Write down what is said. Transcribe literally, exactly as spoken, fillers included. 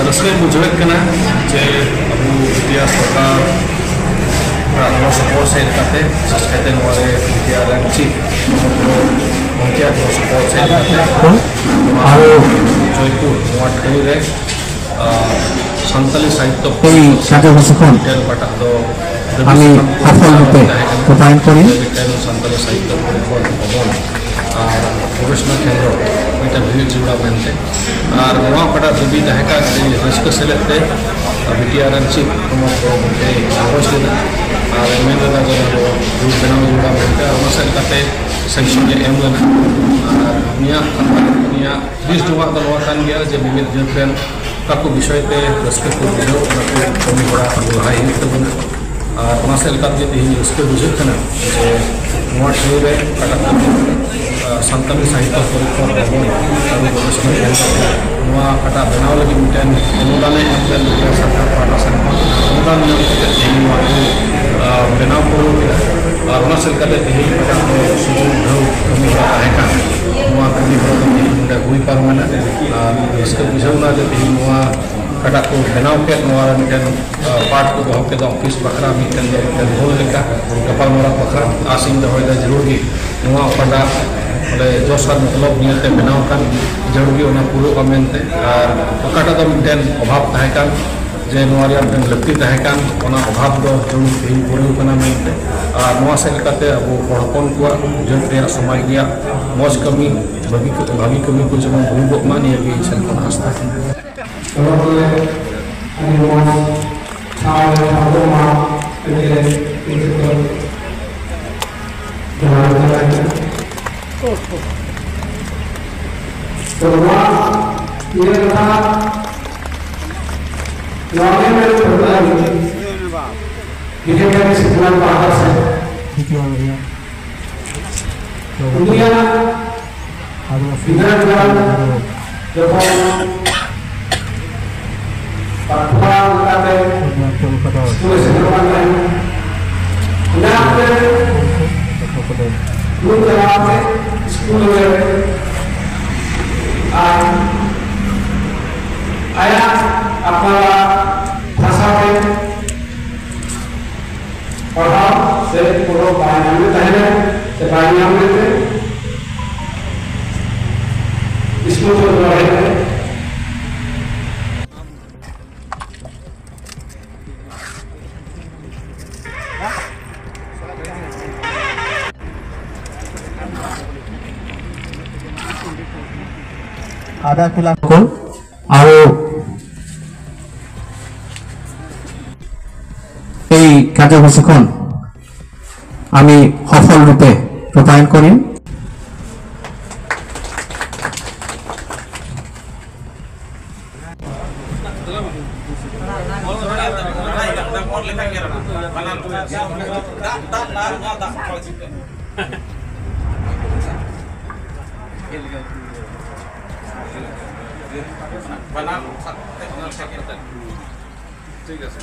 ᱨᱟᱹᱥᱠᱟᱹᱧ ᱵᱩᱡᱷᱟᱹᱣᱮᱫ ᱠᱟᱱᱟ ᱡᱮ ᱟᱵᱚ ᱵᱤᱴᱤᱟᱨ ᱥᱚᱨᱠᱟᱨ ᱟᱜ ᱜᱚᱲᱚ ᱥᱚᱯᱚᱦᱚᱫ ᱥᱮᱫ ᱞᱮᱠᱟᱛᱮ, ᱵᱤᱥᱮᱥ ᱠᱟᱭᱛᱮ ᱱᱚᱣᱟ ᱨᱮ ᱵᱤᱴᱤᱟᱨ ᱨᱮᱱ ᱪᱤᱯ ᱜᱚᱢᱠᱮᱭᱟᱜ ᱜᱚᱲᱚ ᱥᱚᱯᱚᱦᱚᱫ ᱥᱮᱫ ᱞᱮᱠᱟᱛᱮ ᱱᱚᱣᱟ ᱟᱨ ᱡᱚᱭᱯᱩᱨ ᱱᱚᱣᱟ ᱴᱷᱟᱹᱣ ᱨᱮ, ᱟᱸ, ᱥᱟᱱᱛᱟᱞᱤ ᱥᱟᱦᱤᱛᱛᱚ ᱯᱚᱨᱤᱥᱚᱫ ᱠᱷᱚᱱ ᱢᱤᱫᱴᱮᱱ ᱚᱠᱟᱴᱟᱜ ᱫᱚ ᱫᱟᱹᱵᱤ ᱟᱢᱤ ᱥᱟᱠᱟᱢ ᱟᱯᱷᱚᱞ ᱛᱟᱦᱮᱸ ᱨᱩᱯᱮ ᱠᱟᱱᱟ ᱠᱚᱯᱟᱭᱚᱱ ᱠᱚᱨᱤ᱾ ᱢᱤᱫᱴᱮᱱ ᱥᱟᱱᱛᱟᱞᱤ ᱥᱟᱦᱤᱛᱛᱚ ᱯᱚᱨᱤᱥᱚᱫ ᱵᱷᱚᱵᱚᱱ ᱟᱨ ᱜᱚᱵᱮᱥᱚᱱᱟ ᱠᱮᱱᱫᱨᱚ ᱢᱤᱫᱴᱮᱱ ᱦᱩᱭᱩᱜ ᱡᱟᱹᱨᱩᱲᱟ ᱢᱮᱱᱛᱮ᱾ ᱟᱨ ᱱᱚᱣᱟ ᱚᱠᱟᱴᱟᱜ ᱫᱟᱹᱵᱤ ᱛᱟᱦᱮᱸ ᱠᱟᱱ ᱟᱹᱰᱤ ᱨᱟᱹᱥᱠᱟᱹ ᱥᱮᱞᱮᱫ ᱛᱮ ᱵᱤᱴᱤᱟᱨ ᱨᱮᱱ ᱪᱤᱯ ᱯᱨᱚᱢᱳᱫ ᱵᱚᱨᱢᱚᱱ ᱴᱷᱮᱱ ᱜᱚᱨᱚᱡᱽ ᱞᱮᱱᱟ ᱟᱨ ᱢᱮᱱ ᱞᱮᱫᱟ ᱡᱮ ᱱᱚᱣᱟ ᱫᱚ ᱨᱩᱞ ᱵᱮᱱᱟᱣ ᱡᱟᱹᱨᱩᱲᱟ ᱢᱮᱱᱛᱮ, ᱟᱨ ᱚᱱᱟ ᱥᱮᱫ ᱞᱮᱠᱟᱛᱮ ᱥᱮᱝᱥᱚᱱ ᱮ ᱮᱢ ᱞᱮᱱᱟ᱾ ᱟᱨ ᱩᱱᱤᱭᱟᱜ ᱠᱟᱛᱷᱟ, ᱩᱱᱤᱭᱟᱜ ᱦᱩᱫᱤᱥ ᱡᱚᱝᱟᱜ ᱫᱚ ᱱᱚᱣᱟ ᱠᱟᱱ ᱜᱮᱭᱟ ᱡᱮ ᱢᱤᱢᱤᱫ ᱡᱟᱹᱛ ᱨᱮᱱ ᱚᱠᱟ ᱠᱚ ᱵᱤᱥᱚᱭ ᱛᱮ ᱨᱟᱹᱥᱠᱟᱹ ᱠᱚ ᱵᱩᱡᱷᱟᱹᱣ, ᱚᱱᱟ ᱠᱚ ᱠᱟᱹᱢᱤ ᱦᱚᱨᱟ ᱞᱟᱦᱟᱭ ᱦᱩᱭᱩᱜ ᱛᱟᱵᱚᱱᱟ᱾ ᱟᱨ ᱚᱱᱟ ᱥᱮᱫ ᱞᱮᱠᱟᱛᱮ ᱛᱮᱦᱮᱧ ᱨᱟᱹᱥᱠᱟᱹ ᱵᱩᱡᱷᱟᱹᱜ ᱠᱟᱱᱟ ᱡᱮ ᱱᱚᱣᱟ ᱴᱷᱟᱹᱣ ᱨᱮ ᱚᱠᱟᱴᱟᱜ, ᱟᱸ, ᱥᱟᱱᱛᱟᱲᱤ ᱥᱟᱦᱤᱛᱛᱚ ᱯᱚᱨᱤᱥᱚᱫ ᱵᱷᱚᱵᱚᱱ ᱟᱹᱨᱩ ᱜᱚᱵᱮᱥᱚᱱᱟ ᱠᱮᱱᱫᱨᱚ ᱱᱚᱣᱟ ᱚᱠᱟᱴᱟᱜ ᱵᱮᱱᱟᱣ ᱞᱟᱹᱜᱤᱫ ᱢᱤᱫᱴᱮᱱ ᱚᱱᱩᱫᱟᱱ ᱮ ᱮᱢ ᱞᱮᱫ ᱞᱮᱠᱟ ᱥᱚᱨᱠᱟᱨ ᱯᱟᱦᱴᱟ ᱥᱮᱱ ᱠᱷᱚᱱ ᱚᱱᱩᱫᱟᱱ ᱧᱟᱢ ᱠᱟᱛᱮ ᱛᱮᱦᱮᱧ ᱱᱚᱣᱟ ᱠᱚ, ᱟᱸ, ᱵᱮᱱᱟᱣ ᱯᱩᱨᱟᱹᱣ ᱠᱮᱫᱟ᱾ ᱟᱨ ᱚᱱᱟ ᱥᱮᱫ ᱞᱮᱠᱟᱛᱮ ᱛᱮᱦᱮᱧ ᱚᱠᱟᱴᱟᱜ ᱫᱚ ᱥᱩᱡᱳᱜᱽ ᱰᱷᱟᱹᱣ ᱠᱟᱹᱢᱤ ᱦᱚᱨᱟ ᱛᱟᱦᱮᱸ ᱠᱟᱱ, ᱱᱚᱣᱟ ᱠᱟᱹᱢᱤ ᱦᱚᱨᱟ ᱫᱚ ᱛᱮᱦᱮᱧ ᱱᱚᱰᱮ ᱦᱩᱭ ᱯᱟᱨᱚᱢᱮᱱᱟ᱾ ᱟᱨ ᱨᱟᱹᱥᱠᱟᱹ ᱵᱩᱡᱷᱟᱹᱣ ᱮᱱᱟ ᱡᱮ ᱛᱮᱦᱮᱧ ᱱᱚᱣᱟ ᱚᱠᱟᱴᱟᱜ ᱠᱚ ᱵᱮᱱᱟᱣ ᱠᱮᱫ, ᱱᱚᱣᱟ ᱨᱮ ᱢᱤᱫᱴᱮᱱ, ᱟᱸ, ᱯᱟᱨᱴ ᱠᱚ ᱫᱚᱦᱚ ᱠᱮᱫᱟ ᱚᱯᱷᱤᱥ ᱵᱟᱠᱷᱨᱟ, ᱢᱤᱫᱴᱮᱱ ᱫᱚ ᱢᱤᱫᱴᱮᱱ ᱦᱳᱞ ᱞᱮᱠᱟ ᱜᱟᱯᱟᱞᱢᱟᱨᱟᱣ ᱵᱟᱠᱷᱨᱟ᱾ ᱟᱥ ᱤᱧ ᱫᱚᱦᱚᱭᱮᱫᱟ ᱡᱟᱹᱨᱩᱲ ᱜᱮ ᱱᱚᱣᱟ ᱚᱠᱟᱴᱟᱜ ᱵᱚᱞᱮ ᱡᱚᱥ ᱟᱨ ᱢᱚᱛᱞᱚᱵ ᱱᱤᱭᱟᱹᱛᱮ ᱵᱮᱱᱟᱣ ᱟᱠᱟᱱ, ᱡᱟᱹᱨᱩᱲ ᱜᱮ ᱚᱱᱟ ᱯᱩᱨᱟᱹᱜᱼᱟ ᱢᱮᱱᱛᱮ᱾ ᱟᱨ ᱚᱠᱟᱴᱟᱜ ᱫᱚ ᱢᱤᱫᱴᱮᱱ ᱚᱵᱷᱟᱵᱽ ᱛᱟᱦᱮᱸ ᱠᱟᱱ, ᱡᱮ ᱱᱚᱣᱟ ᱨᱮᱭᱟᱜ ᱢᱤᱫᱴᱮᱱ ᱞᱟᱹᱠᱛᱤ ᱛᱟᱦᱮᱸ ᱠᱟᱱ, ᱚᱱᱟ ᱚᱵᱷᱟᱵᱽ ᱫᱚ ᱡᱟᱹᱨᱩᱲ ᱛᱮᱦᱮᱧ ᱯᱩᱨᱟᱹᱣ ᱠᱟᱱᱟ ᱢᱮᱱᱛᱮ᱾ ᱟᱨ ᱱᱚᱣᱟ ᱥᱮᱫ ᱞᱮᱠᱟᱛᱮ ᱟᱵᱚ ᱦᱚᱲ ᱦᱚᱯᱚᱱ ᱠᱚᱣᱟᱜ ᱡᱟᱹᱛ ᱨᱮᱭᱟᱜ, ᱥᱚᱢᱟᱡᱽ ᱨᱮᱭᱟᱜ ᱢᱚᱡᱽ ᱠᱟᱹᱢᱤ, ᱵᱷᱟᱹᱜᱤ ᱠᱚ, ᱵᱷᱟᱹᱜᱤ ᱠᱟᱹᱢᱤ ᱠᱚ ᱡᱮᱢᱚᱱ ᱦᱩᱭᱩᱜᱚᱜ ᱢᱟ, ᱱᱤᱭᱟᱹ ᱜᱮ ᱤᱧ ᱥᱮᱱ ᱠᱷᱚᱱ ᱟᱥ ᱛᱟᱦᱮᱸ ᱠᱟᱱᱟ᱾ ᱛᱚᱨᱚᱯ ᱨᱮ ᱟᱹᱰᱤ ᱢᱚᱡᱽ ᱴᱷᱟᱶ ᱨᱮ ᱟᱵᱚ ᱢᱟ ᱟᱹᱰᱤ ᱡᱚᱦᱟᱨ ᱡᱚᱦᱟᱨ᱾ ᱛᱚ ᱱᱚᱣᱟ ᱤᱭᱟᱹ ᱠᱟᱛᱷᱟ, ᱱᱚᱣᱟ ᱜᱮ ᱢᱮᱱ ᱠᱟᱛᱷᱟ ᱜᱮ᱾ ᱵᱤᱡᱮᱯᱤ ᱥᱤᱠᱷᱱᱟᱹᱛ ᱯᱟᱦᱴᱟ ᱥᱮᱫ ᱩᱱᱤᱭᱟᱜ ᱜᱤᱫᱽᱨᱟᱹ ᱠᱚ ᱡᱚᱠᱷᱚᱱ ᱯᱟᱴᱷᱩᱣᱟᱹ ᱞᱮᱠᱟᱛᱮ ᱥᱠᱩᱞ ᱨᱮ ᱥᱮᱴᱮᱨᱚᱜ ᱠᱟᱱ ᱛᱟᱦᱮᱸᱱᱟ, ᱚᱱᱟ ᱚᱠᱛᱮ ᱫᱩᱲᱩᱵ ᱪᱟᱞᱟᱣ ᱠᱟᱛᱮ ᱥᱠᱩᱞ ᱨᱮ ᱟᱨ ᱟᱭᱟᱜ ᱟᱯᱱᱟᱨᱟᱜ ᱵᱷᱟᱥᱟ ᱛᱮ ᱯᱟᱲᱦᱟᱣ ᱥᱮ ᱯᱚᱨᱚᱵ ᱵᱟᱭ ᱧᱟᱢ ᱞᱮᱫ ᱛᱟᱦᱮᱱᱟ, ᱥᱮ ᱵᱟᱭ ᱧᱟᱢ ᱞᱮᱫ ᱛᱮ ᱥᱠᱩᱞ ᱠᱷᱚᱱ ᱠᱚ ᱵᱟᱦᱮᱨ ᱞᱮᱫ᱾ আদা খোলা সকল। আৰু এই কাৰ্যসূচীখন আমি সফল ৰূপে ৰূপায়ণ কৰিম। ᱵᱟᱱᱟᱨ ᱥᱟᱵ ᱠᱟᱛᱮ ᱚᱱᱟ ᱥᱟᱵ ᱠᱟᱛᱮ᱾ ᱴᱷᱤᱠ ᱟᱪᱷᱮ᱾